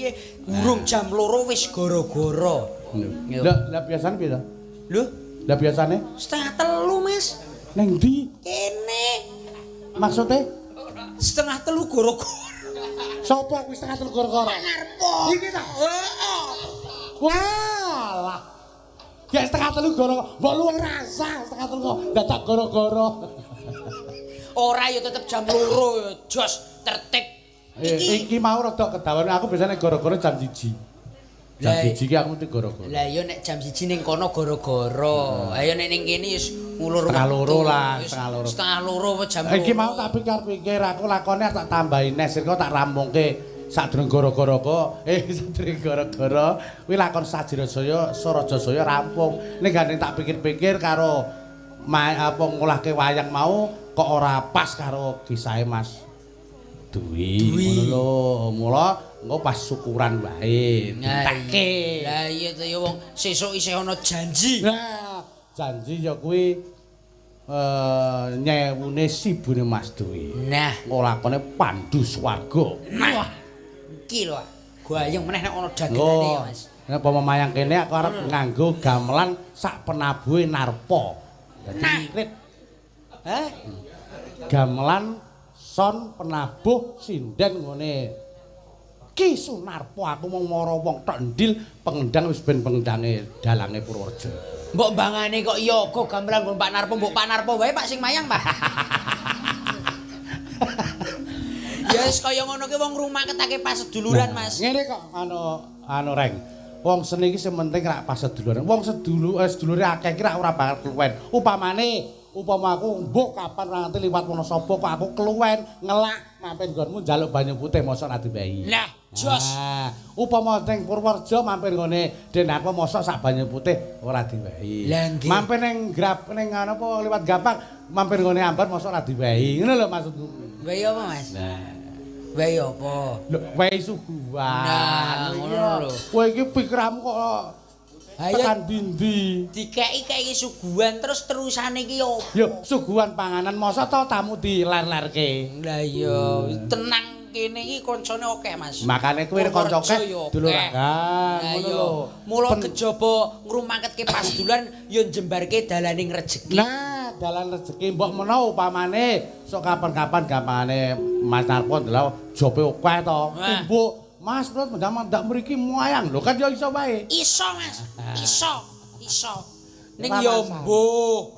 piye? Urung jam 2 wis gara-gara. Lah, lah biasane piye to? Lho, lah biasane 2:30, Mas. Ning ndi? Kene. Maksude 2:30 gara-gara. Sopo kuwi 2:30 gara-gara? Narpo. Iki ta? Heeh. Walah. Ya 2:30 gara-gara. Mbok lu rasa 2:30 kok dadak gara-gara. Ora ya tetep jam 2 ya jos tertib. Iki mau rada kedawan, aku biasane gara-gara jam 1. Jam 1 ki aku mesti gara-gara. Lah iya nek jam 1 ning kono gara-gara. Ayo nek ning kene wis ngulur 1:30 lah, 1:30. 1:30 apa jam 2. Iki mau tak pikir-pikir aku lakone tak tambahi nes kok tak rampungke sadurunge gara-gara kok. Sadurunge gara-gara kuwi lakon Sajrajaya Sarajasaya rampung. Ning gandeng tak pikir-pikir karo apa ngolahke wayang mau kok ora pas karo kisahe Mas Dwi. Ngono lho. Mula engko pas syukuran wae ditake. Lah iya to ya wong sesuk isih ana janji. Nah, janji ya kuwi nyewune sibune Mas Dwi. Nah, nglakone Pandu Swarga. Nah. Iki lho. Gayeng meneh nek ana dagelane ya, Mas. Nek apa mayang kene aku arep nganggo gamelan sak penabuhe Narpa. Dadi irit. Hah? Gamelan son penabuh sinden ngene. Ki Sunarpo aku mung mara wong tok ndil pengendang wis ben pengendange dalange Purworejo. Mbok bangane kok yoga gamelan nggon Pak Narpo, mbok Pak Narpo wae Pak sing mayang, Pak. Ya wis kaya ngono ki wong rumaketake paseduluran, Mas. Ngene kok anu Reng. Wong seni iki sing penting rak paseduluran. Wong sedulure akeh iki rak ora bakal keluwen. Upamane upama aku mbok kapan ora ngerti liwat Wonosobo kok aku keluwen ngelak mampir nggonmu njaluk banyu putih mosok ra diwehi. Lah, jos. Nah, upama teng Purworejo mampir nggone Den aku mosok sak banyu putih ora diwehi. Mampir ning Grab ning ana apa liwat Gampang mampir nggone Ambar mosok ora diwehi. Ngono lho maksudku. Wehi apa, Mas? Nah. Wehi apa? Lho, wehi suguhan. Nah, ngono lho. Kowe iki pikiranmu kok tekan dindi. Dikeki-keki suguhan terus terusane iki opo? Yo, suguhan panganan mosok to tamu diler-lerke. Lah iya, tenang kene iki koncone akeh, Mas. Makane kuwi kanca akeh dulur ranggan ngono lho. Mula kejaba ngrumaketke pasedulan yo njembarke dalaning rejeki. Nah, dalan rejeki mbok menawa upamane sok kapan-kapan gampangane Mas Narpo ndelok jope akeh to. Tumbuk Mas Prut mendak mriki muayang lho kan ya iso wae. Iso Mas, iso, iso. Ning yo mbuh.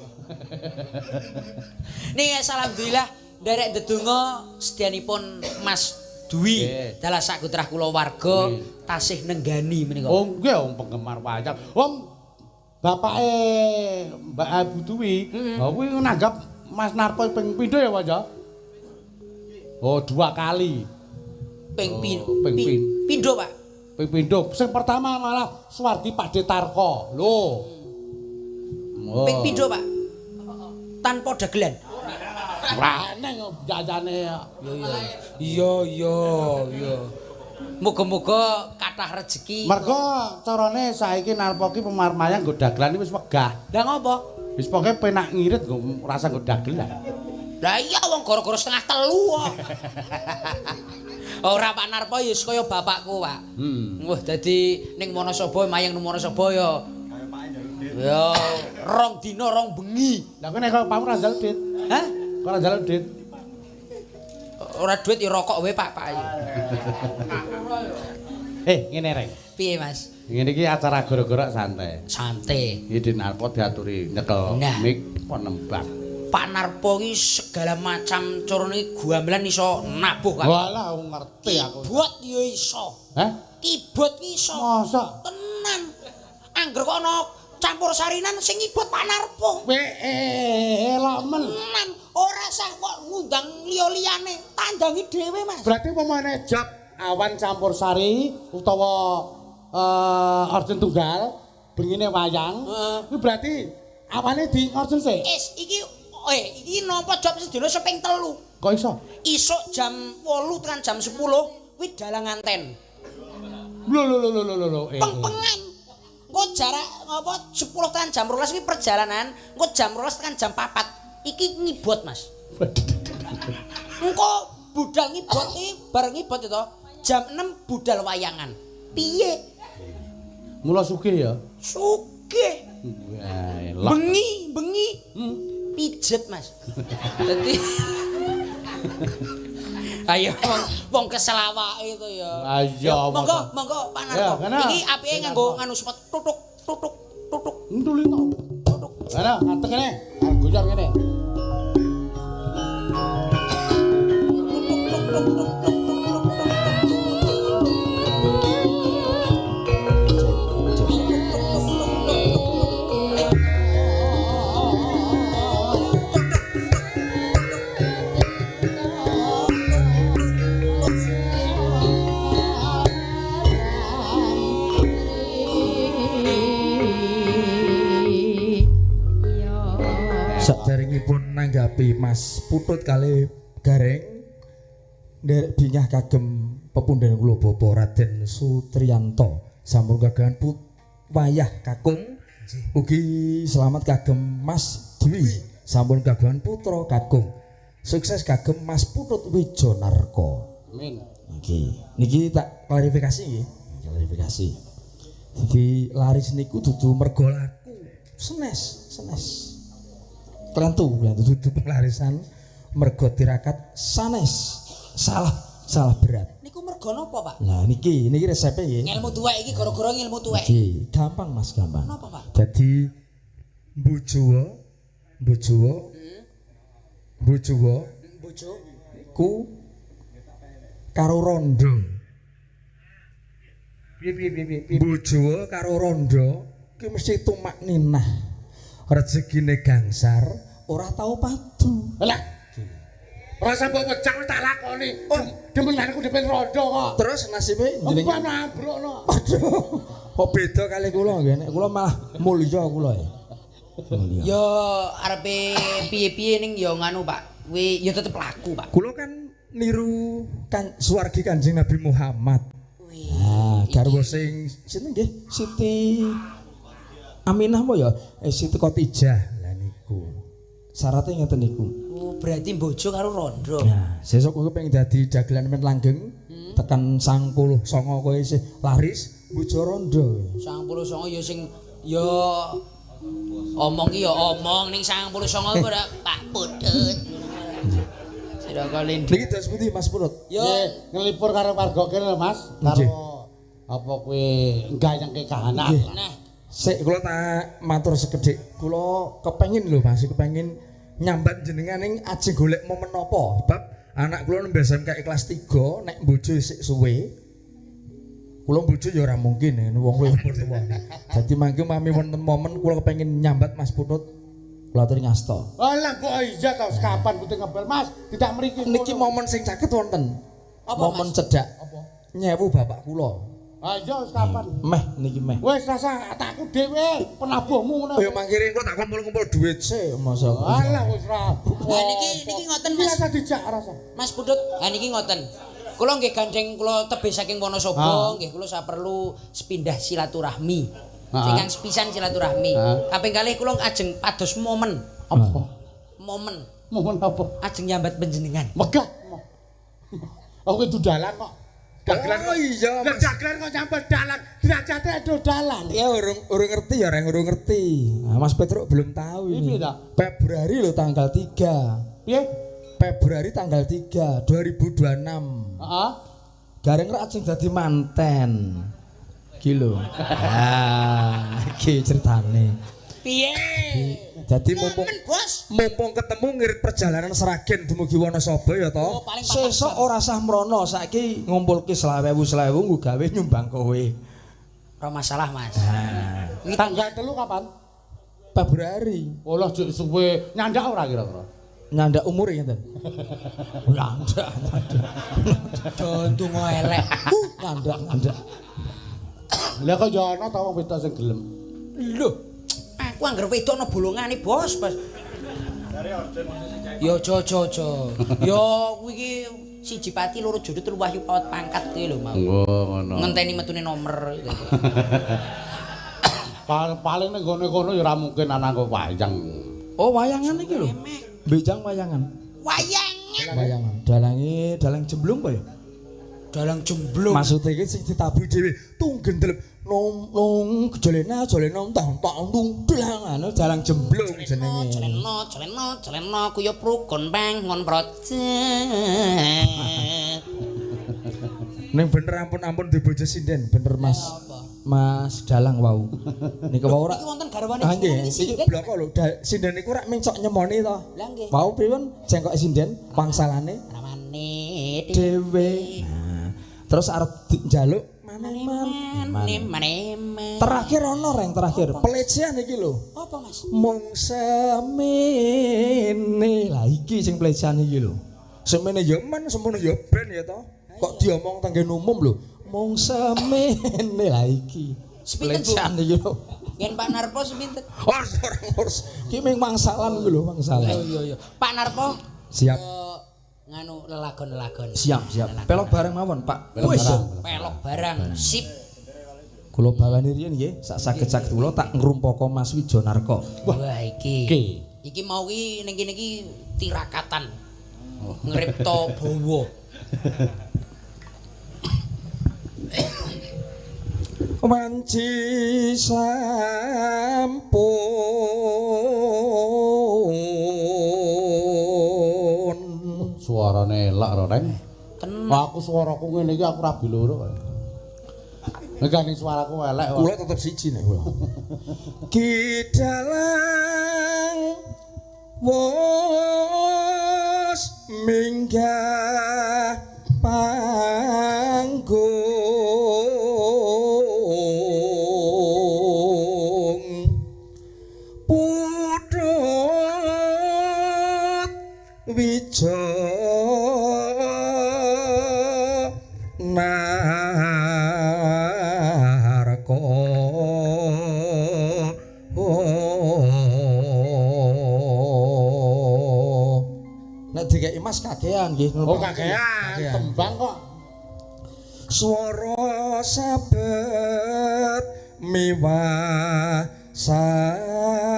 Ning alhamdulillah nderek ndedonga sedyanipun Mas Dwi dalah sak putra kula warga tasih nenggani menika. Oh nggih wong penggemar wayang. Wong bapake Mbak Ibu Dwi, ha kuwi nanggap Mas Narpo ping pindho ya Pak ya? Oh, 2 kali. Ping pindho, Pak. Ping pindho. Sing pertama malah Suwardi Pakde Tarko. Lho. Oh. Ping pindho, Pak. Tanpa dagelan. Ora eneng jajane. Iya iya iya. Muga-muga kathah rejeki. Mergo carane saiki Narpo ki pemar mayang nggo dagelan wis wegah. Lah ngopo? Wis pokoke penak ngirit nggo rasa nggo dagelan. Lah iya wong gara-gara 2:30 kok. Ora Pak Narpo ya kaya bapakku, Pak. Wah dadi ning Wonosobo mayang ning Wonosobo ya. Ya 2 dina 2 bengi. Lah kowe nek kaya pamu ora njaluk duit. Hah? Kok ora njaluk duit? Ora duit ya rokok wae, Pak, Pak. Ngene Reng. Piye, Mas? Ngene iki acara gara-gara santai. Santai. Iki Den Narpo diaturi nyekel mik kok nembang. Pak Narpo iki segala macam carane gamelan iso nabuh kan. Walah aku ngerti aku. Keyboard ya iso. Hah? Keyboard ki iso. Mosok? Tenan. Angger kok ana campur sarinan sing ngibot Pak Narpo. Elok men. Tenan, ora sah kok ngundang liya-liyane, tandangi dhewe, Mas. Berarti upamane job awan campur sari utawa orjen tunggal bengine wayang, kuwi berarti awane di orjen sik. Is iki iki nampa job sedina seping 3. Kok iso? Isuk jam 8 tekan jam 10 kuwi dalang nganten. Lho lho lho lho lho. Peng-pengan. Engko jarak apa 10 tekan jam 12 kuwi perjalanan, engko jam 12 tekan jam 4 iki ngibot, Mas. Engko budal ngibot iki bareng ngibot itu jam 6 budal wayangan. Piye? Mula sugih ya? Sugih. Bengi, bengi. Pijet, Mas. Dadi ayo wong kesel awake to ya. Ayo monggo, monggo Pak Narko. Iki apike nganggo nganu sepet tutuk tutuk tutuk. Entuli to. Tutuk. Lah ngadeg kene, arep guyon kene. Tutuk tuk tuk tuk. Saderengipun nanggapi Mas Putut kali Gareng nderek bingah kagem pepundhen kula Bapak Raden Sutriyanto sampun kagungan wayah kakung ugi selamat kagem Mas Dwi sampun kagungan putra kakung sukses kagem Mas Putut Wijonarko. Amin. Niki niki tak klarifikasi nggih, klarifikasi. Dadi laris niku dudu mergo laku senes senes klentu dudu pelarisan mergo tirakat sanes salah salah berat. Niku mergo napa, Pak? Lah niki niki resepe nggih. Ngilmu tuwek iki gara-gara ngilmu tuwek. Niki gampang Mas, gampang. Napa, Pak? Dadi mbojowo mbojowo mbojowo mbojo ku karo rondo. Piye piye piye piye. Mbojowo karo rondo ki mesti tumak ninah. Rezekine gangsar ora tau padu. Lah. Ora sampe wejang tak lakoni. Oh, demenan aku demen rondo kok. Terus nasibe jenengan ambrukno. Aduh. Kok beda kali kula nggih. Nek kula malah mulya kula ya. Mulya. Ya arepe piye-piye ning ya nganu Pak. Kuwi ya tetep laku Pak. Kula kan niru kan swargi Kanjeng Nabi Muhammad. Nah, garwa sing sinten nggih? Siti Aminah apa ya? Siti Khotijah. Lah niku. Syaratnya ngeten niku. Oh, berarti bojo karo rondo. Nah, sesuk kowe pengen dadi dagelan men langgeng, tekan 99 kowe isih laris, bojo rondo. 99 ya sing ya omong ki ya omong ning 99 ora Pak Putut. Sira kali. Niki dos pundi Mas Putut? Ya ngelipur karo warga kene lho Mas, karo apa kowe gayengke kahanan. Nah, sik kula tak matur sekedhik. Kula kepengin lho Mas, kepengin nyambat jenengan ning ajeng golek momen napa? Sebab anak kula nembe SMK kelas 3 nek bojo sik suwe. Kula bojo ya ora mungkin wong kowe umur tuwa. Dadi mangke mami wonten momen kula kepengin nyambat Mas Putut. Kula aturi ngasta. Alah kok iya ta kapan putih ngebel Mas, tidak mriki. Niki momen sing caket wonten. Apa, momen cedhak. Apa? Nyewu bapak kula. Ayo wis kapan? Meh niki meh. Wis rasa takku dhewe penabuhmu ngono. Ya mangkire engko tak kumpul-kumpul duit sik masa. Alah wis ra. Lah niki niki ngoten Mas. Rasa dijak rasa. Mas Putut, ha niki ngoten. Kula nggih gandeng kula tebih saking Wonosobo nggih kula saperlu sepindah silaturahmi. Ingkang sepisan silaturahmi. Kaping kalih kula ajeng pados momen. Apa? Momen. Momen apa? Ajeng nyambat panjenengan. Megah. Aku itu dalan kok. Dagelan oh iya Mas. Dagelan kok nyampe dalan, derajate do dalan. Ya urung ngerti ya, orang urung ngerti. Nah, Mas Petruk belum tahu ini. Februari lho tanggal 3. Piye? Februari tanggal 3 2026. Heeh. Gareng rek ajeng dadi manten. Iki lho. Ah, iki ceritane. Piye? Dadi mumpung ketemu ngirit perjalanan Sragen dumugi Wonosobo ya to. Oh, sesuk ora sah mrono saiki ngumpulke 20.000 20.000 nggo gawe nyumbang kowe. Ora masalah, Mas. Nah. Tanggal 3 kapan? Februari. Olah jek suwe nyandak ora kira-kira? Nyandak umure ngeten. Nyandak. Ndonga elek. Nyandak, nyandak. Lah kok ya ana ta wong wedok sing gelem. Lho. Aku angger wedok ana bolongane, Bos, Bos. Ya aja aja aja. Ya kuwi iki siji pati loro jodoh telu wahyu pawat pangkat kuwi lho mau. Oh, ngono. Ngenteni metune nomor gitu. Paling ning gone kono ya ora mungkin ana nggo wayang. Oh, wayangan iki lho. Bejang wayangan. Wayangan. Wayangan. Dalange dalang jemblung apa ya? Dalang jemblung. Maksude iki sing ditabuh dhewe tung gendel nong nong jolena jolena tang tang tung dlang anu dalang jemblung jenenge. Jeleno jeleno jeleno kuyup rukun bangun praja. Ning bener ampun-ampun dibojo sinden bener Mas. Mas Dalang wau. Niku wau ora. Iki wonten garwane. Ah nggih, iki bloko lho. Sinden niku rak mencok nyemoni to. Lah nggih. Wau pripun jengkoke sinden wangsalane ramane dhewe. Nah, terus arep njaluk maneman. Terakhir ana reng terakhir. Pelecehan iki lho. Apa Mas? Mung semene. Lah iki sing pelecehan iki lho. Semene ya men, semono ya ben ya to. Kok diomong tanggen umum lho. Mung semene lah iki. Sepinten, Bu? Iki lho. Ngen Pak Narpo sepinten? Oh, ora ngurus. Ki ming mangsalan kuwi lho, mangsalan. Iya iya. Pak Narpo siap. Nganu lelagon-lelagon. Siap, siap. Pelok bareng mawon, Pak. Pelok barang. Pelok barang. Sip. Kula bawani riyin nggih, sak saged-saged kula tak ngrumpaka Mas Wijonarko. Wah iki. Iki mau ki ning kene iki tirakatan. Ngripta bawa. Wanci sampun suarane elak ro Reng. Tenan. Aku suaraku ngene iki aku rabi loro kok. Nek gandeng suaraku elek kok. Kula tetep siji nek kula. Ki dalang wis minggah panggung putut Wijonarko. Nek dikeki Mas kakean nggih. Oh kakean, tembang kok. Swara sabet miwah sanggit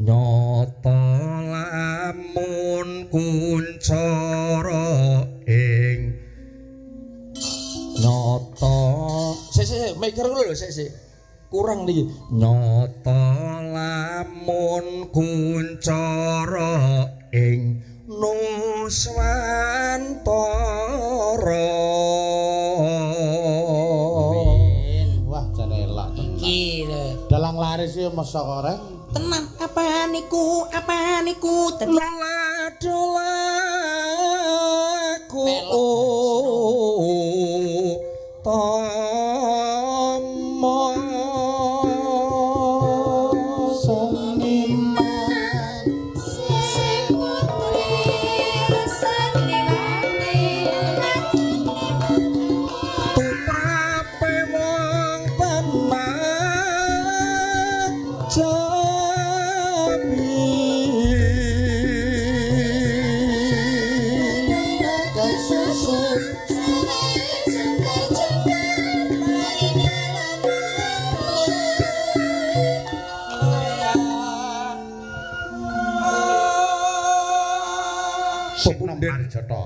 nyata lamun kuncara ing nyata. Sik sik mikir lho sik sik. Kurang niki. Nyata lamun kuncara ing nuswantara. Amin. Wah jane elak tenan. Iki lho. Dalang laris iki mosok kok Reng. Tenan apa niku? Apa niku? Lala-dolaku tama.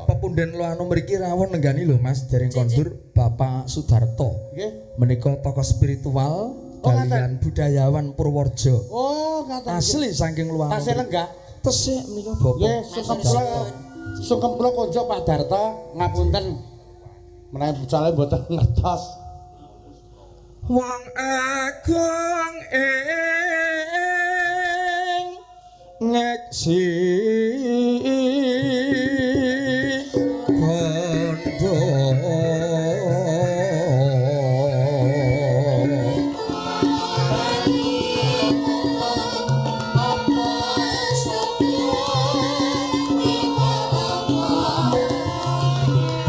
Pepunden Loano mriki rawon nenggani lho Mas dereng kondur Bapak Sudarto. Nggih. Menika tokoh spiritual kalian budayawan Purworejo. Oh, ngaten. Asli saking Loano. Tasih lenggah. Tesih menika Bapak. Nggih, sungkem kula konco Pak Darto, ngapunten. Menawi bocale mboten ngertos. Wong agung ing ngeksi kondo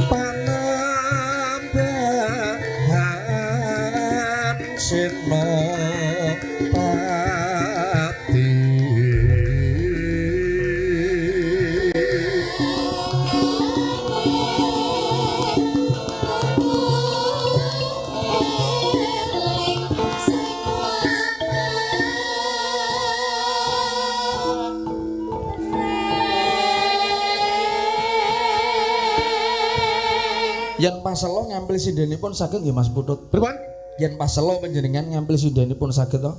panambahan Senopati. Yen paselo ngampil sindenipun saged nggih Mas Putut. Pripun? Yen paselo panjenengan ngampil sindenipun saged to?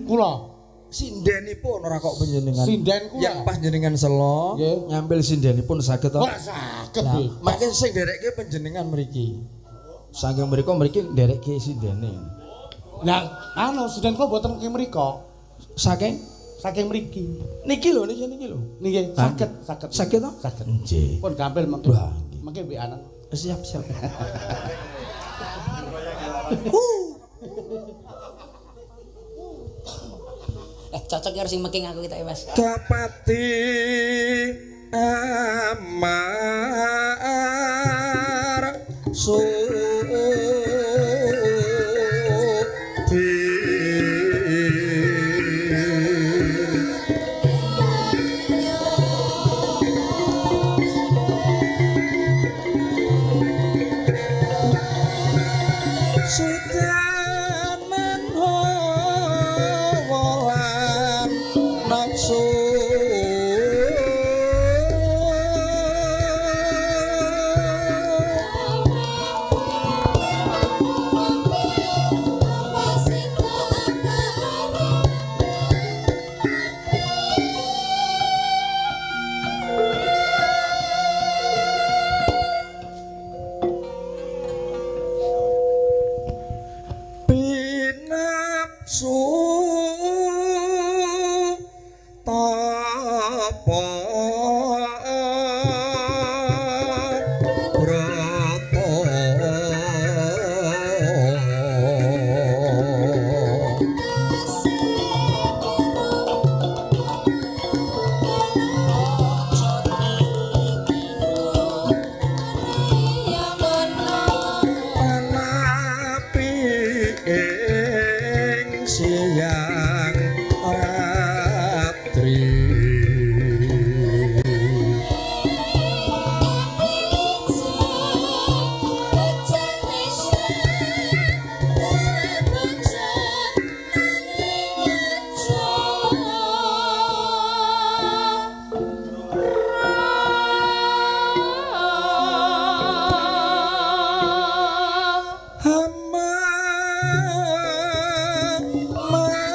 Kula Sindenipun ora kok panjenengan. Sinden kula. Yen pas jenengan selo ngampil sindenipun saged to? Ora saged. Mangke sing nderekke panjenengan mriki. Saking mriko mriki nderekke sindene. Lah anu sinden kula mboten ke mriko. Saking saking mriki. Niki lho niki niki lho. Niki saged, saged. Saged to? Saged. Nggih. Pun gampil mengke. Mengke WA-an. Siap, siap. Cocok karo sing meking aku kita Mas. Kapati amar sudi sudanan hawa nafsu pinapsu tapa brata panapi ing siang ratri hama mangun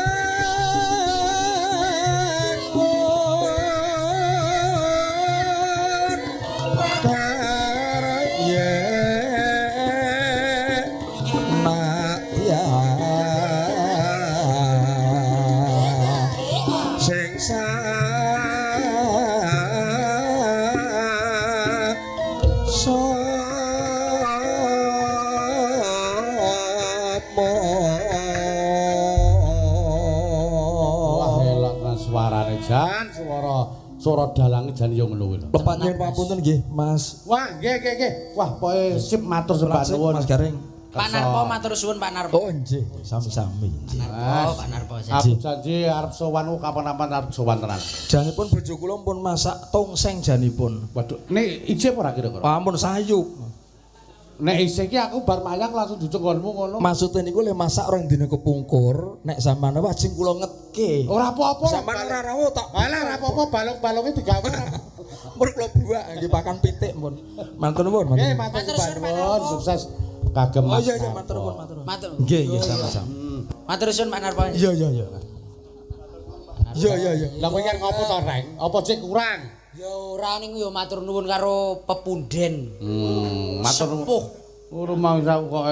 karya nadya sing Wah elok tenan suarane jan, suara dalange jan yo ngono kuwi lho. Lepat nyuwun pamunten nggih, Mas. Wah, nggih nggih nggih. Wah, pokoke sip matur sembah nuwun. Mas Gareng. Pak Narpo matur suwun Pak Narpo. Oh nggih, sami-sami nggih. Oh, Pak Narpo. Aku janji arep sowan ku kapan-kapan arep sowan tenan. Janipun bojo kula pun masak tongseng janipun. Waduh, nek isih apa ora kira-kira? Ampun sayup. Nek isih iki aku bar mayang langsung jujuk nggonmu ngono. Maksude niku le masak rong dina kepungkur, nek sampean wajeng kula ngetke. Ora apa-apa. Sampean ora rawuh tok. Alah ora apa-apa balung-balunge digawe. Pun kula buak nggih pakan pitik pun. Matur nuwun. Nggih, matur nuwun, sukses kagem Mas. Oh iya iya matur nuwun, matur nuwun. Matur. Nggih, nggih sama-sama. Matur suwun Pak Narpo. Iya iya iya. Iya iya iya. Lah kowe kan ngopo to, Reng? Apa cek kurang? Ya ora ning ya matur nuwun karo pepunden. Matur nuwun. Ora mangsa kok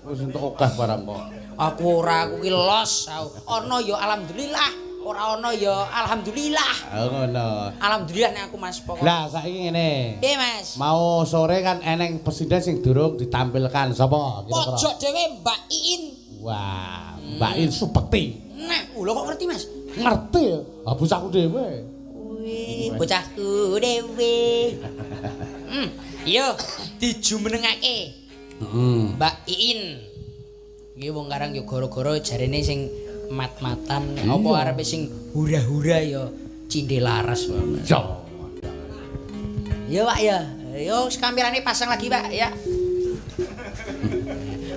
wis entuk akeh barang kok. Aku ora, aku ki los. Ana ya alhamdulillah, ora ana ya alhamdulillah. Oh ngono. Alhamdulillah nek aku Mas pokok. Lah saiki ngene. Piye Mas? Mau sore kan eneng presiden sing durung ditampilkan sapa kira-kira? Pojok dhewe Mbak Iin. Wah, Mbak Iin Subekti. Nah, lho kok ngerti Mas? Ngerti ya, bocahku dhewe. Wih, bocahku dhewe. Yo dijumenengake. Mbak Iin. Iki wong karang yo gara-gara jarene sing mat-matan, apa arepe sing hura-hura ya cindhe laras. Yo. Yo Pak ya. Yo kamerane pasang lagi Pak ya.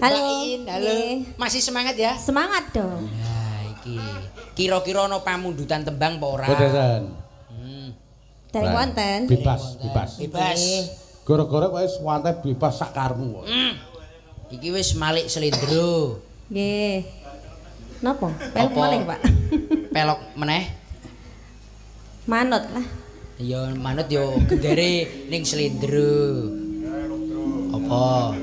Halo. Mbak Iin, halo. Masih semangat ya? Semangat dong. Nah, iki. Kira-kira ana pamundutan tembang apa ora? Boten. Dereng wonten. Bebas, bebas. Bebas. Gara-gara kowe santai bebas sak karepmu. Iki wis malik slendro. Nggih. Napa? Pelok malih, Pak. Pelok meneh? Manut lah. Ya manut yo gendere ning slendro. Apa?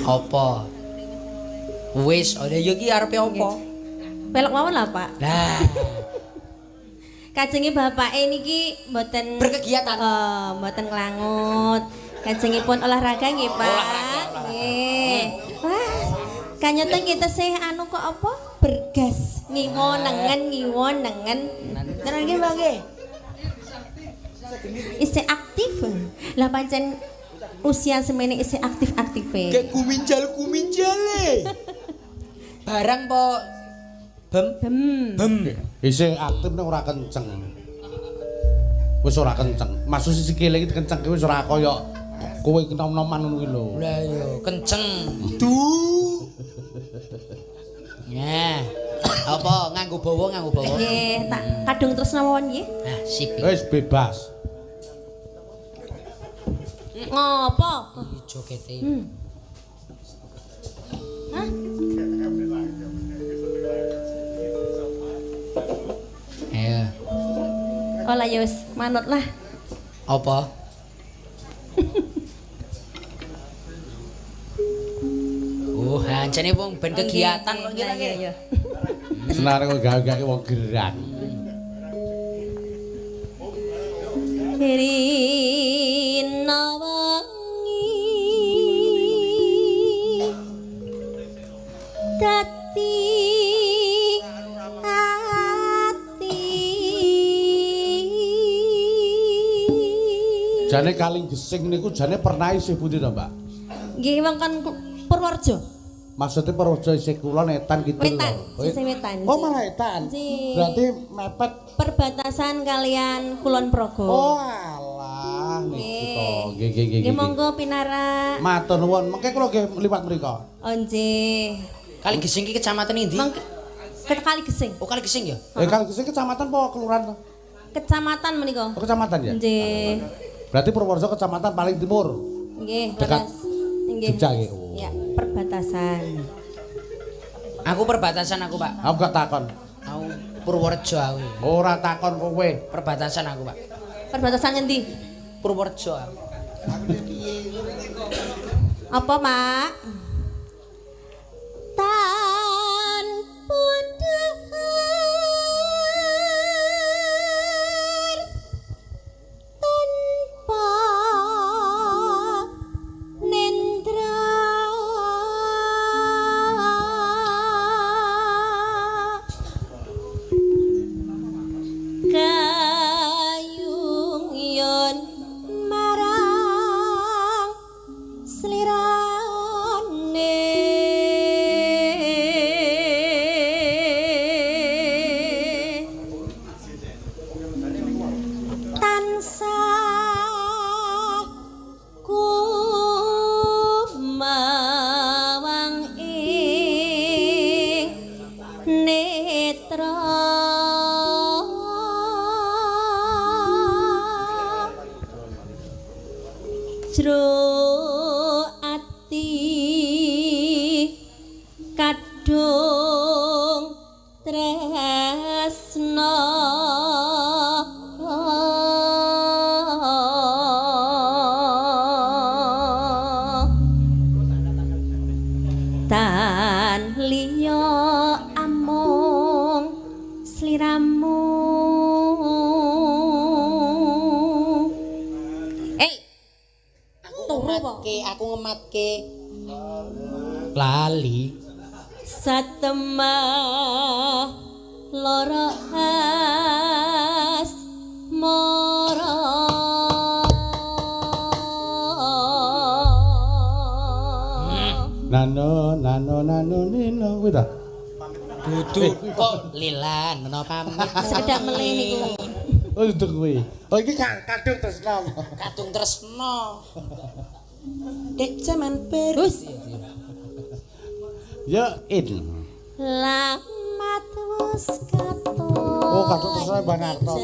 Apa? Wis, ora ya iki arepe apa? Pelok mawon lah, Pak. Lah. Kajenge bapake niki mboten berkegiatan. Oh, mboten nglangut. Kajengipun olahraga nggih, Pak. Olahraga. Nggih. Wah, kanyata nggih tesih anu kok apa? Bergas. Ngiwo nengen, ngiwo nengen. Tenan nggih, Mbak nggih. Isih aktif. Lah pancen usia semene isih aktif-aktife. Kayak kuminjal-kuminjale. Barang po bem bem. Isih aktif nek ora kenceng. Wis ora kenceng. Maksud sikile iki kenceng ki wis ora kaya kowe nom-noman ngono ki lho. Lah iya, kenceng. Du. Nah, apa nganggo bawa, nganggo bawa? Nggih, tak kadung tresna mawon nggih. Nah, sip. Wis bebas. Ngopo? Iki jogete. Hah? Ayo. Oh lah ya wis, manut lah. Apa? Oh, hancane wong ben kegiatan kok kira ya. Senare kok gawe-gawe wong gerang. Rina wengi dadi ati. Jane Kaling Gesing niku jane pernah isih pundi to, Mbak? Nggih, wong kan Purworejo. Maksudnya Purworejo isih kulon etan kidul. Wetan, sisih wetan. Oh, malah etan. Berarti mepet perbatasan kalian Kulon Progo. Oh, alah niku to. Nggih, nggih, nggih. Nggih, monggo pinarak. Matur nuwun. Mengke kula nggih liwat mriko. Oh, nggih. Kali Gesing iki kecamatan endi? Kali Gesing. Oh, Kali Gesing ya? Kali Gesing kecamatan apa kelurahan to? Kecamatan menika. Oh, kecamatan ya? Nggih. Berarti Purworejo kecamatan paling timur. Nggih, dekat nggih. Jogja nggih. Ya, perbatasan. Aku perbatasan aku, Pak. Aku gak takon. Aku Purworejo aku. Ora takon kowe. Perbatasan aku, Pak. Perbatasan ngendi? Purworejo aku. Apa, Pak? Tanpa dahar, tanpa nendra, kayung yon marang slirane, tansah kumawang ing netra, jero ati kadung tresna. Tan liya amung sliramu. Aku ngematke lali satemah lara asmara. Nano nano nano nino kuwi ta? Dudu kok lilan meno pamit. Sekedap melih niku. Oh, dudu kuwi. Oh, iki kadung tresna. Kadung tresna. Dek jaman per. Ya in. Lamat wis katon. Oh, kadung tresna Mbah Narto.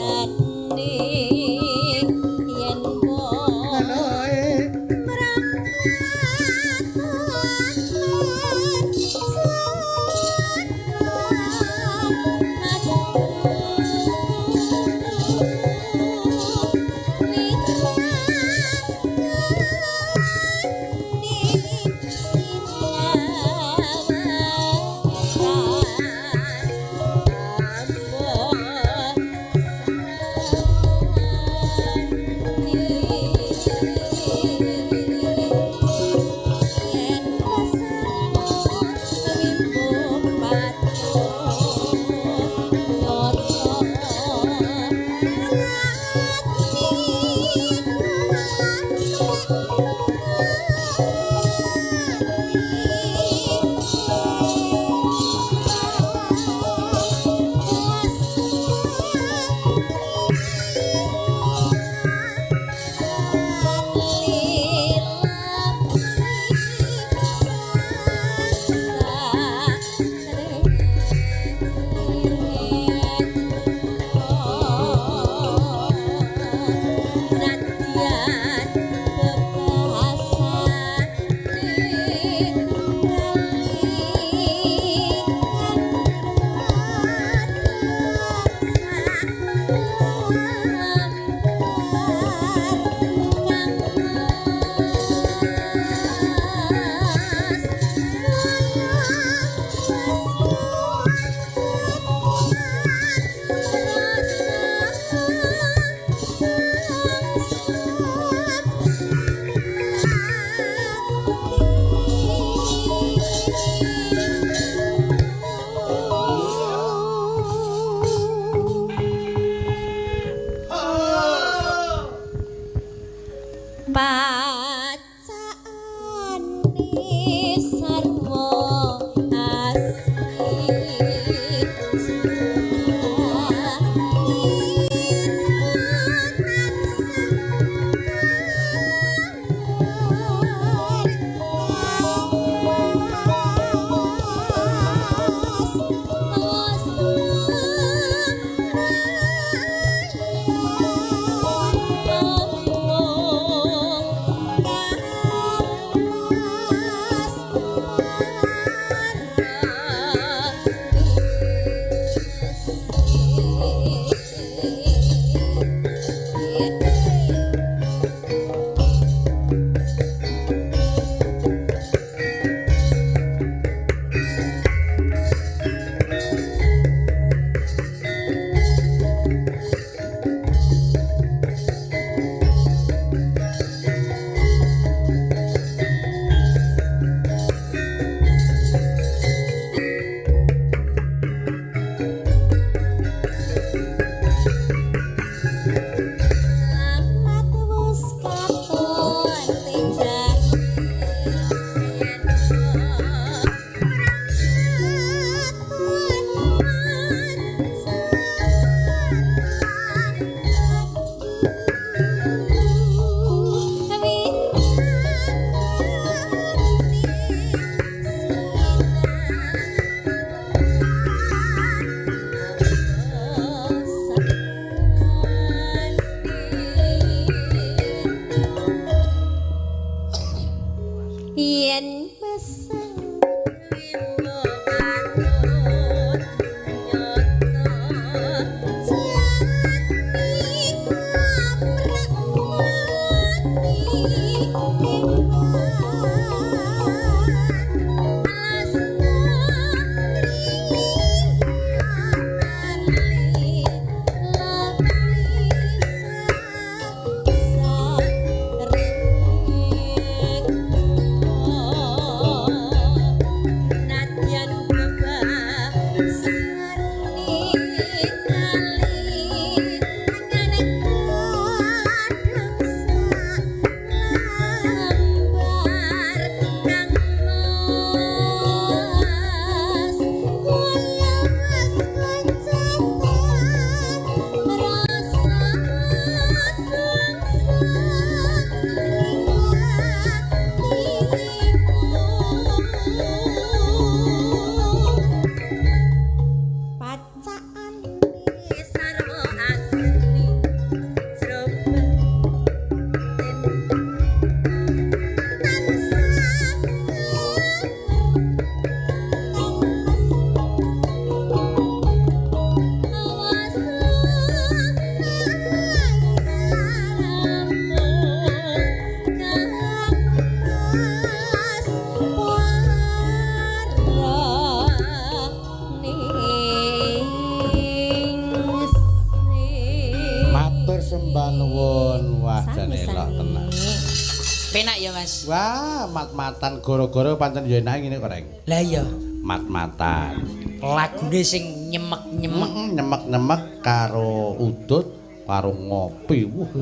Penak ya, Mas. Wah, mat-matan goro-goro pancen ya enak ngene kok, Reng. Lah iya, mat-matan. Lagune sing nyemek-nyemek, nyemek-nyemek karo udut, karo ngopi. Wah.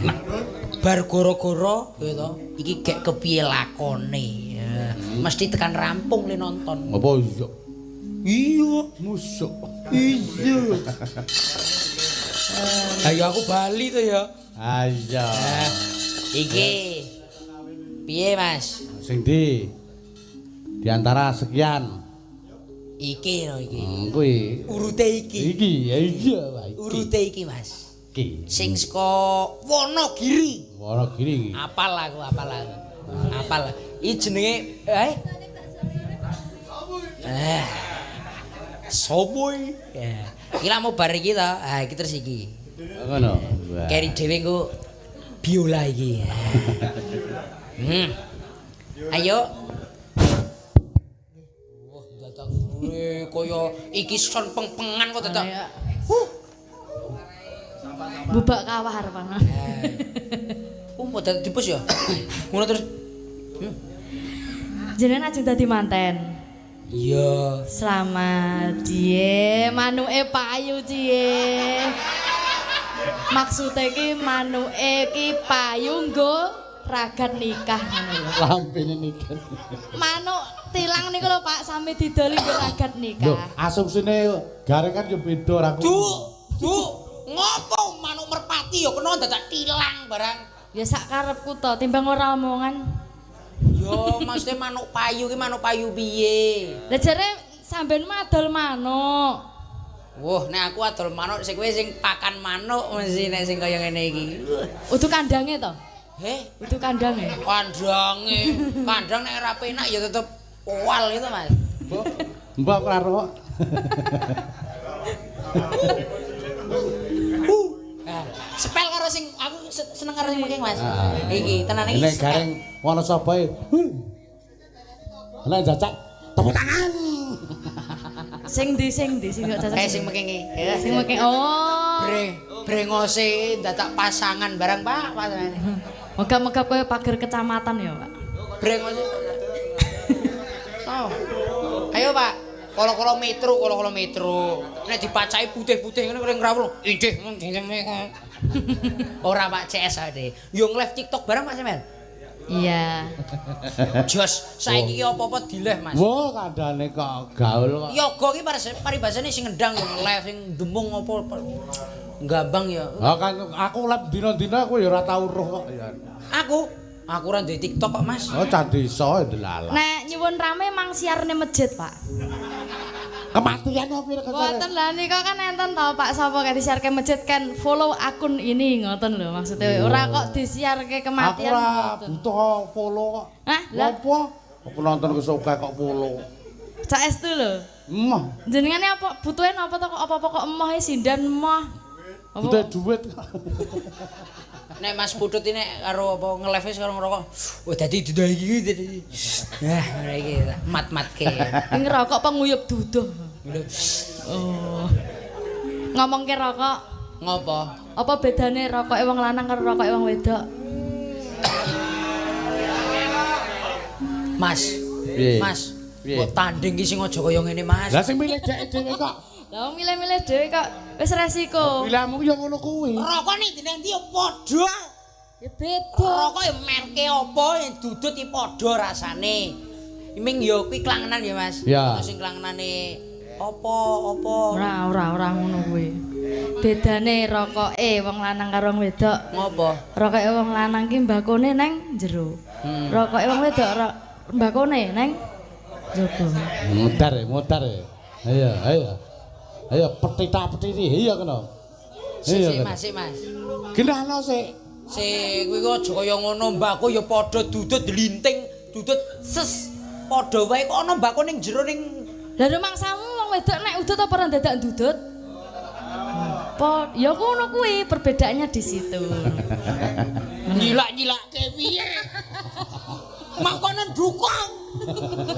Nah, bar goro-goro ya to, iki gek kepiye lakone. Mesti tekan rampung le nonton. Apa iya? Iya, musuk. Iya. Ayo aku bali to ya. Ah iya. Iki piye, Mas? Sing di antara sekian. Iki lho iki. Kuwi. Urute iki. Iki ya iya iki. Urute iki, Mas. Iki. Sing saka Wonogiri. Wonogiri. Apal aku, apal aku. Apal. Iki jenenge Sopo iki? Ya. Iki lak mau bar iki to. Ha iki terus iki. Ngono. Keri dhewe engko biola iki. Ayo. Wah, dadak kaya iki son peng-pengan kok dadak. Bubak kawah arepan. Mau dadak dipus ya? Ngono terus. Jenengan ajeng dadi manten. Iya. Selamat ciye, manuke payu ciye. Maksude iki manuke iki payu nggo ragat nikah ngono lho. Lambene nikah. Manuk tilang niku lho Pak, sami didoli nggo ragat nikah. Lho, asumsine gareng kan yo beda ora kuwi. Du, ngopo manuk merpati yo kena dadak tilang barang. Ya sak karepku to, timbang ora omongan. Yo, maksudnya manuk payu ki manuk payu piye? Lah jare sampean adol manuk. Wah, nek aku adol manuk sing kowe sing pakan manuk mesti nek sing kaya ngene iki. Udu kandange to? Heh, udu kandange. Kandange. Kandang nek ora penak ya tetep wal gitu, Mas. Mbok ora roh. Sepel karo sing aku seneng karo sing mengking, Mas. Iki tenan iki. Nek gareng Wonosobo e. Nek jacak tepuk tangan. Sing ndi sing kok cacak. Sing mengking iki. Sing mengking. Oh. Brengose dadak pasangan barang, Pak, pasangane. Moga-moga kowe pager kecamatan ya, Pak. Brengose. Oh. Ayo, Pak. Kala-kala metro, kala-kala metro. Nek dipacaki putih-putih ngene kaya ngrawul. Inggih. Ora Pak CS ade. Yo nge-live TikTok bareng Pak Semen. Iya. Jos, saiki ki apa-apa di-live, Mas. Wah, kandhane kok gaul kok. Yoga ki paribasane sing ngendang yo nge-live, sing demung apa gambang ya. Ha kan aku live dina-dina aku ya ora tau roh kok ya. Aku ora duwe TikTok kok, Mas. Oh, cah desa ndelalah. Nek nyuwun rame mang siarne masjid, Pak. Kematian apa pira kecare? Mboten lha nika kan enten to Pak sapa kae disiarke masjid kan follow akun ini ngoten lho maksudnya. Ora kok disiarke kematian. Aku ora butuh follow kok. Hah? Lah apa? Aku nonton kesuka kok follow. Saestu lho. Emoh. Jenengane apa butuhe napa to kok apa-apa kok emoh e sindan emoh. Butuh duit. Nek Mas Putut ini karo apa nge-live karo ngerokok. Wah dadi dudah iki dadi. Nah, ora iki mat-matke. Ngerokok apa nguyup duduh. Oh. Ngomongke rokok. Ngopo? Apa bedane rokoke wong lanang karo rokoke wong wedok? Mas. Mas. Kok tanding iki sing aja kaya ngene, Mas. Lah sing milih dhek dhewe kok. Lah wong milih-milih dhewe kok wis resiko. Pilihmu ya ngono kuwi. Rokok ning ndi-ndi ya padha. Ya beda. Rokok ya merke apa yang dudut iki padha rasane. Ming ya kuwi klangenan ya, Mas. Ya. Ono sing klangenane apa-apa. Ora ngono kuwi. Bedane rokoke wong lanang karo wong wedok. Ngopo? Rokoke wong lanang ki mbakone nang jero. Rokoke wong wedok mbakone nang njaba. Mutar ya, mutar ya. Ayo, ayo. Ayo petita-petiti, iya kena. Sik, Mas, sik, Mas. Genahno sik. Sik, kuwi kok aja kaya ngono, mbako ya padha dudut dlinting, dudut ses. Padha wae kok ana mbako ning jero ning. Lah rumangsamu wong wedok nek udut apa ora dadak ndudut? Po, ya ngono kuwi perbedaannya di situ. Nyilak-nyilake piye? Mangkono dukung.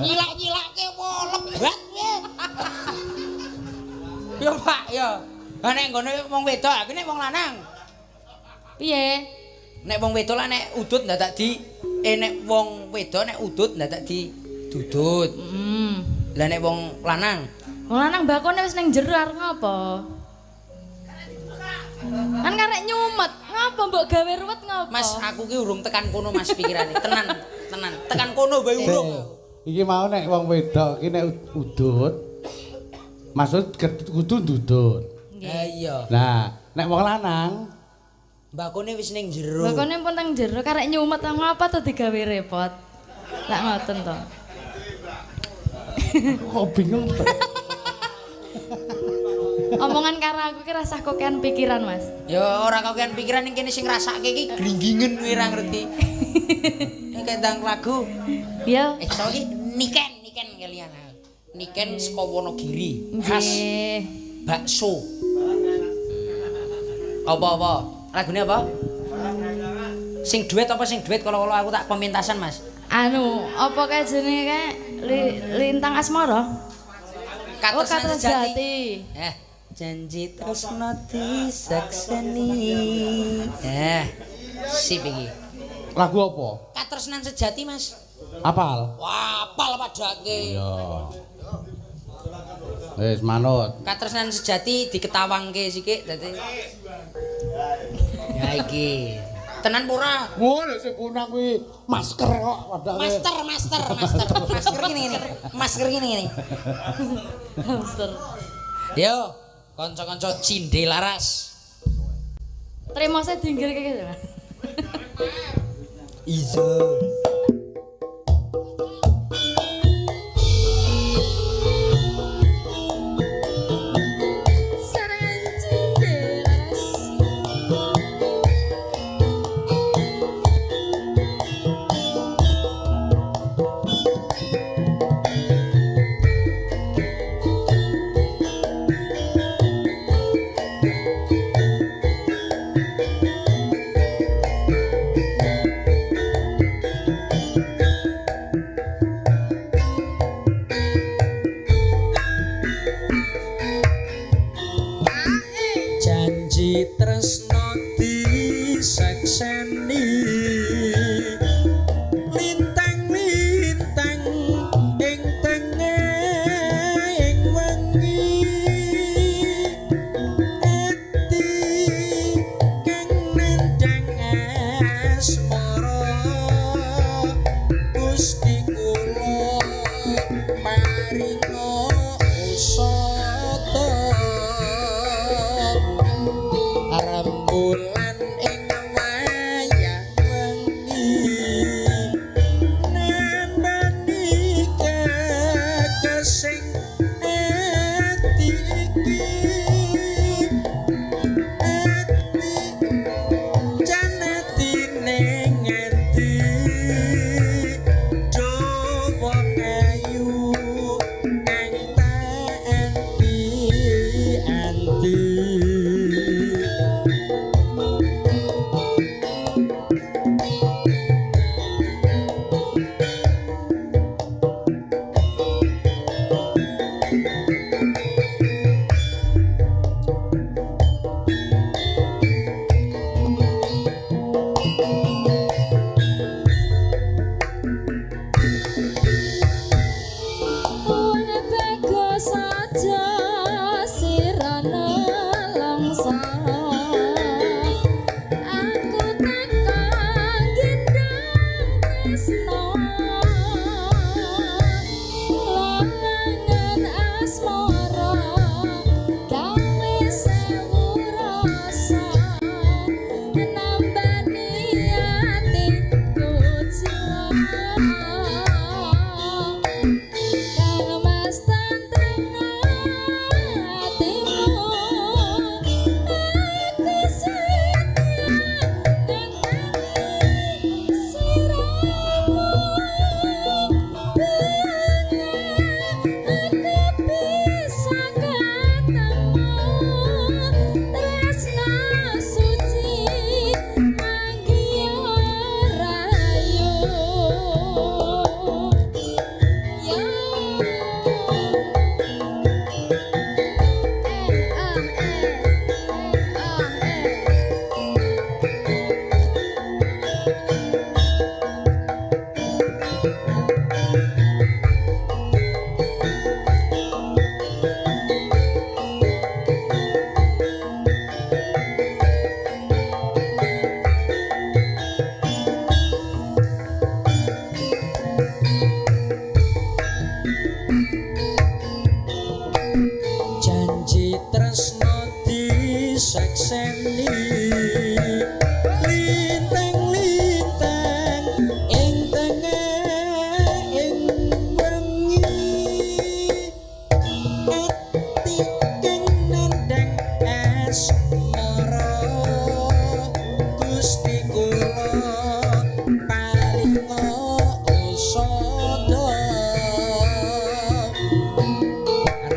Nyilak-nyilake apa lebat piye? Ya Pak, ya. Lah nek nggone wong wedok, aku nek wong lanang. Piye? Nek wong wedok lah nek udut ndadak di nek wong wedok nek udut ndadak di dudut. Heeh. Lah nek wong lanang? Wong lanang bakone wis ning jero arep ngopo? Kan karek nyumet, ngapa mbok gawe ruwet ngopo? Mas, aku ki urung tekan kono Mas pikirane. Tenan, tenan. Tekan kono wae urung. Iki mau nek wong wedok ki nek udut maksud kudu ndudut. Lah iya. Nah, nek wong lanang mbakone wis ning jero. Mbakone pun teng jero karek nyumet ngapa to digawe repot. Lak ngoten to. Kok bingung to. Omongan karo aku ki rasah kokean pikiran, Mas. Ya ora kokean pikiran ning kene sing ngrasake iki gringgingen kowe ora ngerti. Nek kendang lagu. Ya. Sapa iki? Niken, Niken kalian. Niken saka Wonogiri. Khas bakso. Apa-apa? Lagune apa? Sing duet apa sing duet kalau aku tak pementasan, Mas. Anu, apa kae jenenge kae Lintang Asmara? Katresnan Sejati. Janji tresno disakseni. Sip iki. Lagu apa? Katresnan Sejati, Mas. Apal? Wah, apal padake. Iya. Wis manut. Katresnan Sejati diketawangke sikik dadi. Ya iki. Tenan pura. Wah, lha sing punang kuwi masker kok padake. Master, master, master. Masker ngene ngene. Masker ngene ngene. Master. Yo, kanca-kanca cindhe laras. Tremose dinggirke iki, Mas. Iso. Tresno disekseni lintang-lintang ing tengahing Lintang-lintang ing tengah ing wengi ati kang nandhang asmara Gusti kula paringa usada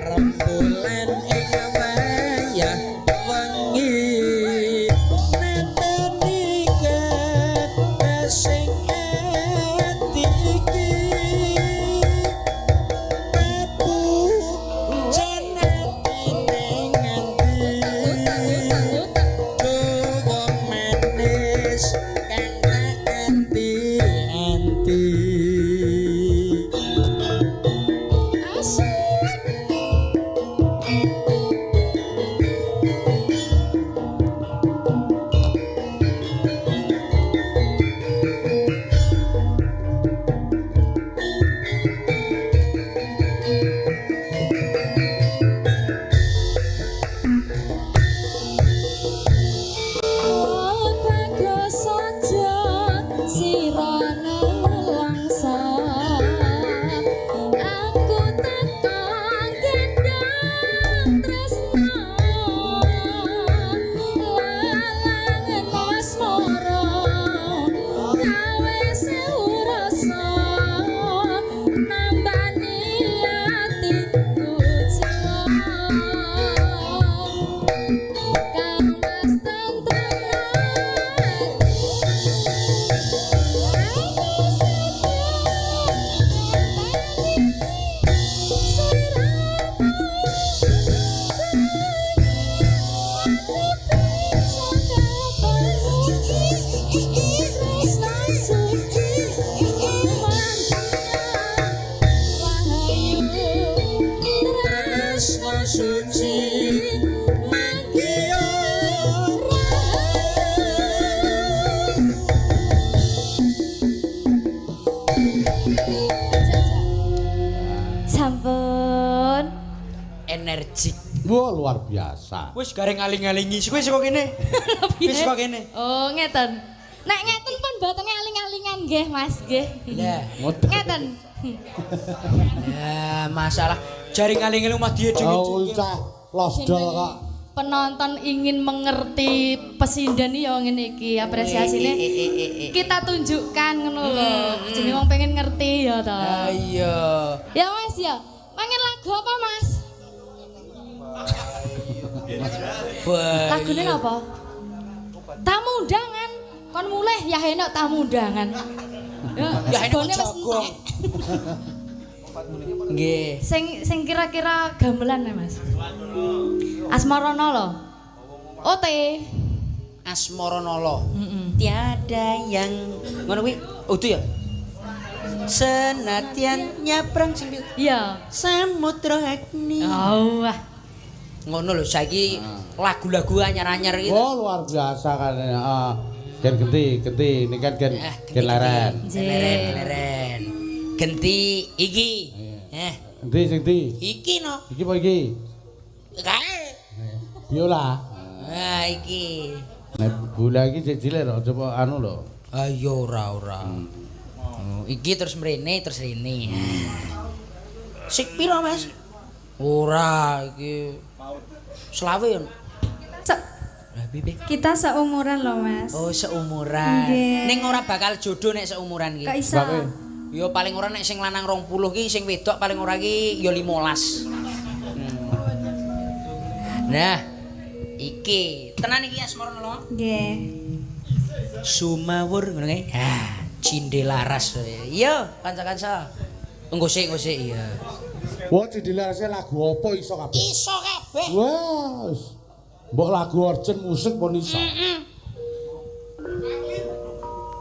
rembulan ing wayah wengi nenteni sing ati iki papujan atine nganti dawa manis kang tak anti-anti. Asik. Bagus aja sirane langsa aku teko gendong tresno lalang asmara gawe sewu rasa nambani atiku jiwa Kang Mas tentrem Tresno suci manggiya Sampun. Energik. Wah, luar biasa. Wis gareng aling-alingi wis kok kene. Wis kok kene. Oh, ngeten. Nek ngeten pun mboten aling-alingan nggih, Mas, nggih. Lah, Ngeten. ya masalah jaring aling-aling omah diedeng. Oh, cah losdol kok. Penonton ingin mengerti pesinden ya ngene iki apresiasine. Kita tunjukkan ngono lho. Jenenge wong pengen ngerti ya to. Iya. Ya Mas ya. Pengen lagu apa, Mas? Lagune apa? Tamu undangan. Kon mulih ya enak tamu undangan. Ya, Ya enak segone wis jagong. entek. Nggih. Sing sing kira-kira gamelan ya, Mas. Asmarana lho. Ote. Asmaranala. Heeh. Tiada yang ngono kuwi udu ya. Senatian nyabrang sing Iya. Samudra Agni. Oh, wah. Ngono lho saiki lagu-lagu anyar-anyar iki. Oh, luar biasa kan. Heeh. Gen genti, genti ini kan gen Eh, gen leren. Gen leren, leren. Genti iki. Eh, Endi sing ndi? iki no. Iki apa iki? Kae. Biola. Nah, iki. Nek bola iki sik cilik lho, coba anu lho. Ayo ora ora. Oh, iki terus mrene terus rene. Sik piro, Mas? Ora, iki selawe ya. Lah piye? Kita seumuran loh Mas. Oh, seumuran. Nggih. Ning ora bakal jodoh nek seumuran iki. Kok iso? Sebabe? Ya paling ora nek sing lanang 20 ki sing wedok paling ora ki ya 15. Nah, iki tenan iki Asmara lho. Nggih. Sumawur ngono kae. Ha, Cindelaras. Iya, kanca-kanca. Engko sik, engko sik iya. Wah, Cindelaras lagu apa iso kabeh? Iso kabeh. Wah. wis. Mbok lagu orgen musik pun iso.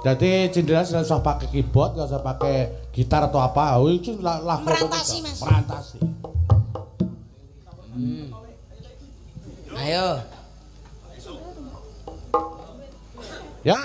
Jadi Cindelaras nggak usah pakai keyboard, nggak usah pakai gitar atau apa. Oh, itu lagu apa Merantasi, iso. Mas. Merantasi. Ayo. Ya.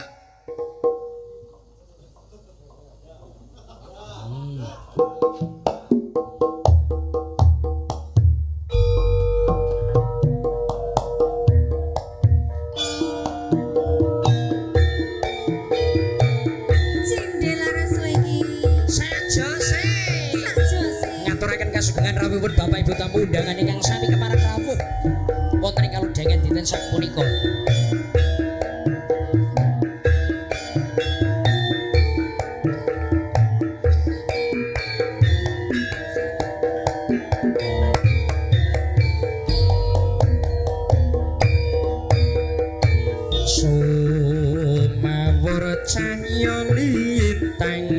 Rawuhipun Bapak Ibu tamu undangan ingkang sami kepareng rawuh wonten ing kalodhangan dinten sapunika. Sumawur cahya lintang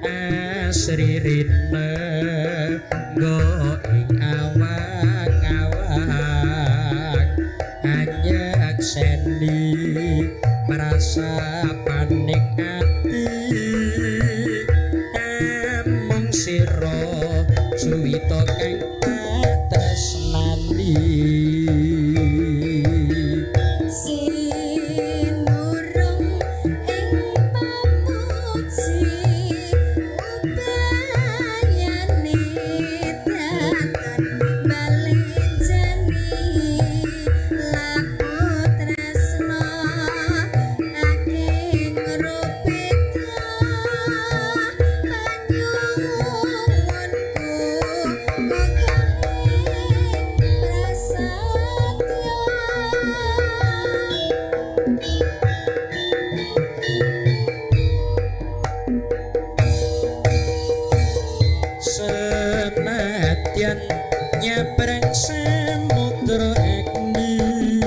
asri rina ing awang-awang anyekseni merasa paning ati amung sira suwita kang tak tresnani. Senadyan nyabrang samudra agni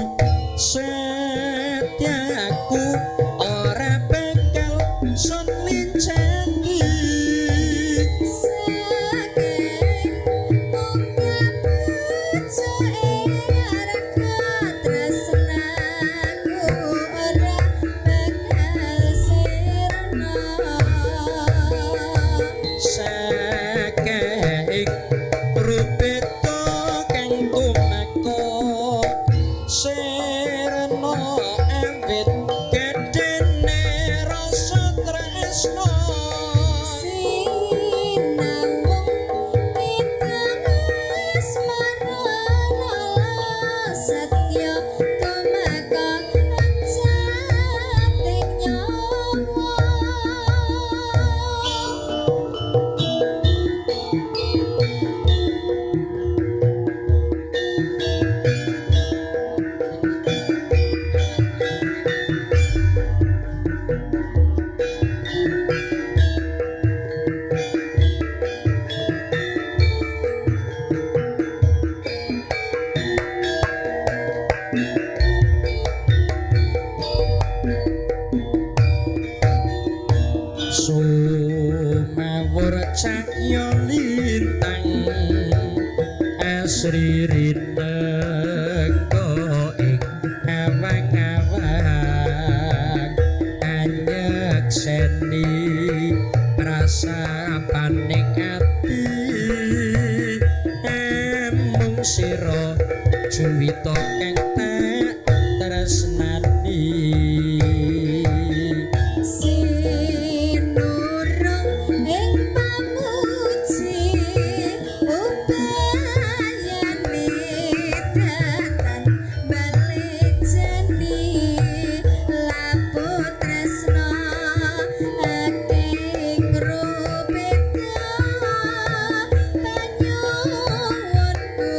setyaku ora bakal sun lincati. Saking muka pucuk arga tresnaku ora bakal sirna. Saking rupita kang tumeka sirna awit gedene rasa tresna. Sinamung pitaasmara lala setya tumeka ancating nyawa. Sumawur cahya lintang asri rinengga ing awang-awang anyekseni prasapaning ati amung sira juwita kang tak tresnani. Sinurung ing pamuji upayane datan balejani lapu tresna aking rupita panyuwunku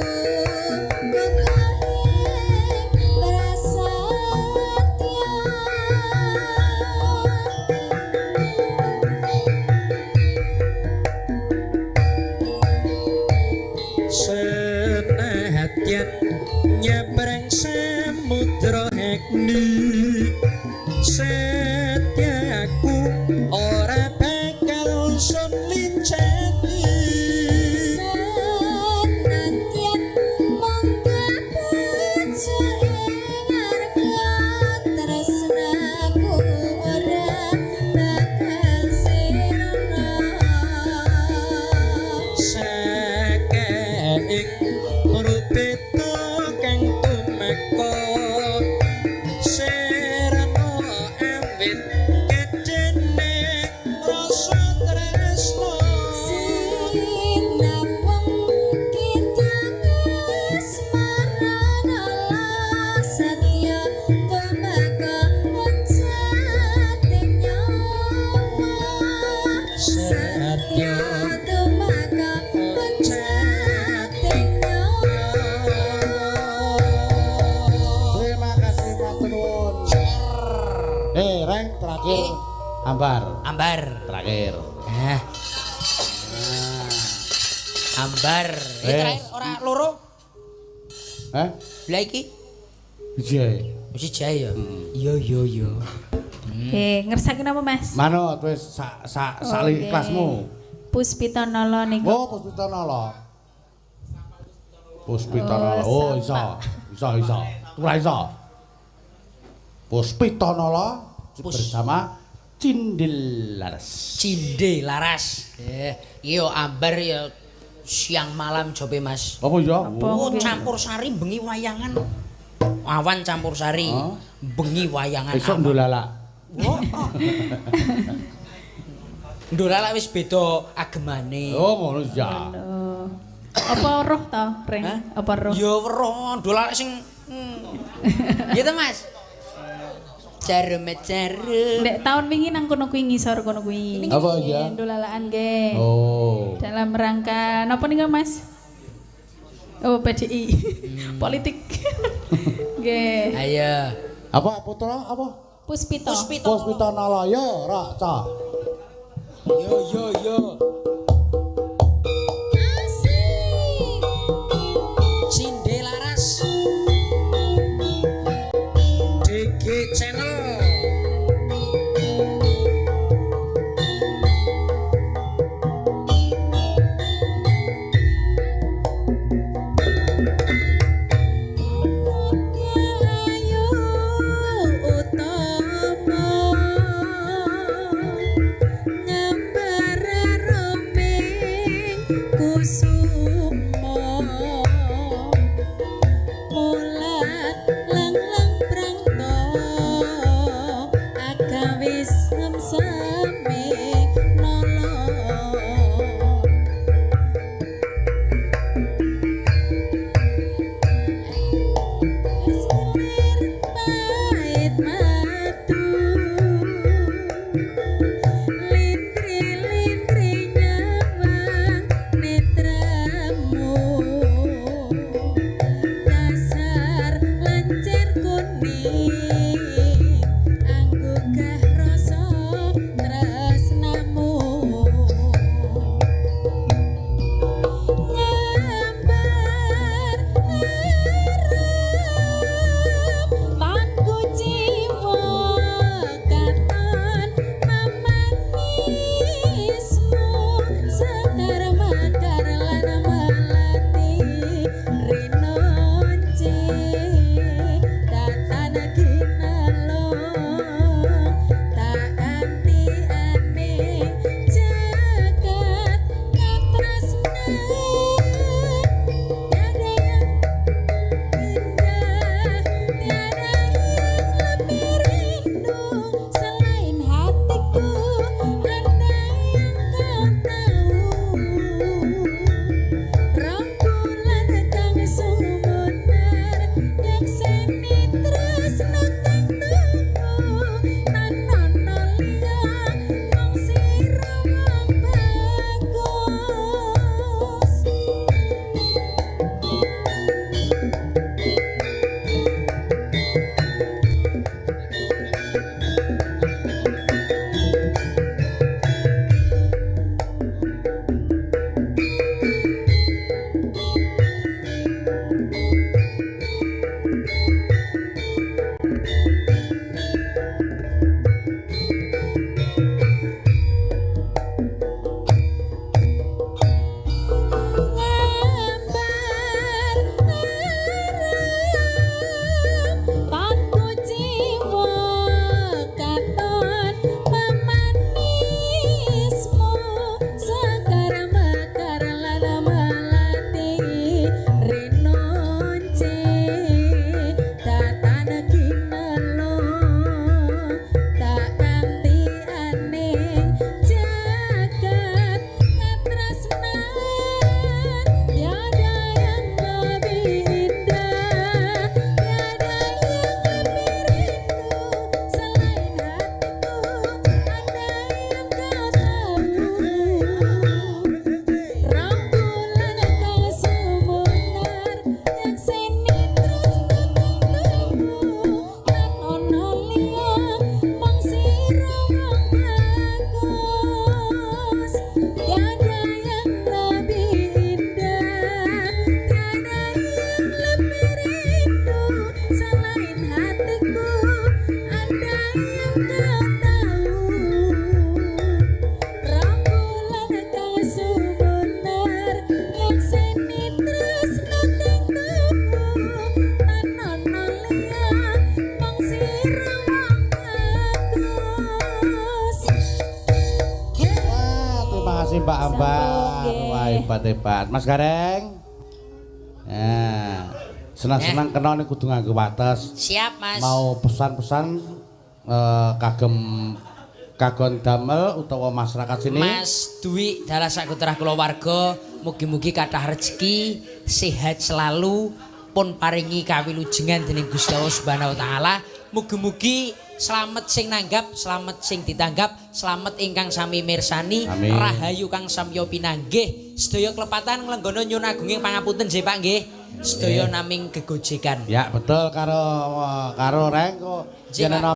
kukuhing prasetya. Senadyan nyabrang samudra agni setyaku ora bakal sun lincati. Senadyan mung kabejo ing arga tresnaku ora bakal sirna. Saking rupita kang tumeka sirna awit Reng terakhir Ambar. Ambar. Terakhir. Nah. Ambar. Iki terakhir ora loro. Hah? Lah iki Biji ae. mesti jae ya. Iya iya iya. Ngersake napa Mas? Manut wis sak sak sak kelasmu. Puspita Nala niku. Oh, Puspita Nala. Puspita Nala. Oh, iso. Iso iso. Ora iso. Puspita Nala bersama Cindil Laras. Cinde Laras. Iki yo Ambar ya siang malam jobe Mas. Apa ya? Oh, campur sari bengi wayangan. Awan campur sari, bengi wayangan. Esuk ndolalak. Oh. Ndolalak wis beda agemane. Oh, ngono ya. Apa roh to, Reng? Apa roh? Ya weruh ndolalak sing Gitu Mas. Jarum-jarum. Ndek tahun wingi nang kono kuwi ngisor kono kuwi. Apa ya? Ndolalakan nggih. Oh. Dalam rangka napa niku Mas? Oh, PDI. Politik. Nggih. Ayo. Apa putra apa? Puspita. Puspita. Puspita Nala ya, ra ca. Yo yo yo. Asik. Cinde Laras. DG Channel. Ayu utama ngambar rama. Mbak Ambar. Sampun, Wah, nggih. hebat hebat. Mas Gareng. Nah, senang-senang kena nih kudu nganggo wates. Siap, Mas. Mau pesan-pesan kagem kagon damel utawa masyarakat sini. Mas Dwi dalah sakutrah kulawarga, mugi-mugi kathah rezeki, sehat selalu, pun paringi kawilujengan dening Gusti Allah Subhanahu wa taala. Mugi-mugi slamet sing nanggap, slamet sing ditanggap, slamet ingkang sami mirsani, Amin. Rahayu kang samya pinanggih. Sedaya kelepatan nglenggono nyuwun agunging pangapunten nggih Pak nggih. Sedaya naming gegojekan. Ya, betul karo karo Reng kok Nggih, yen Pak. ana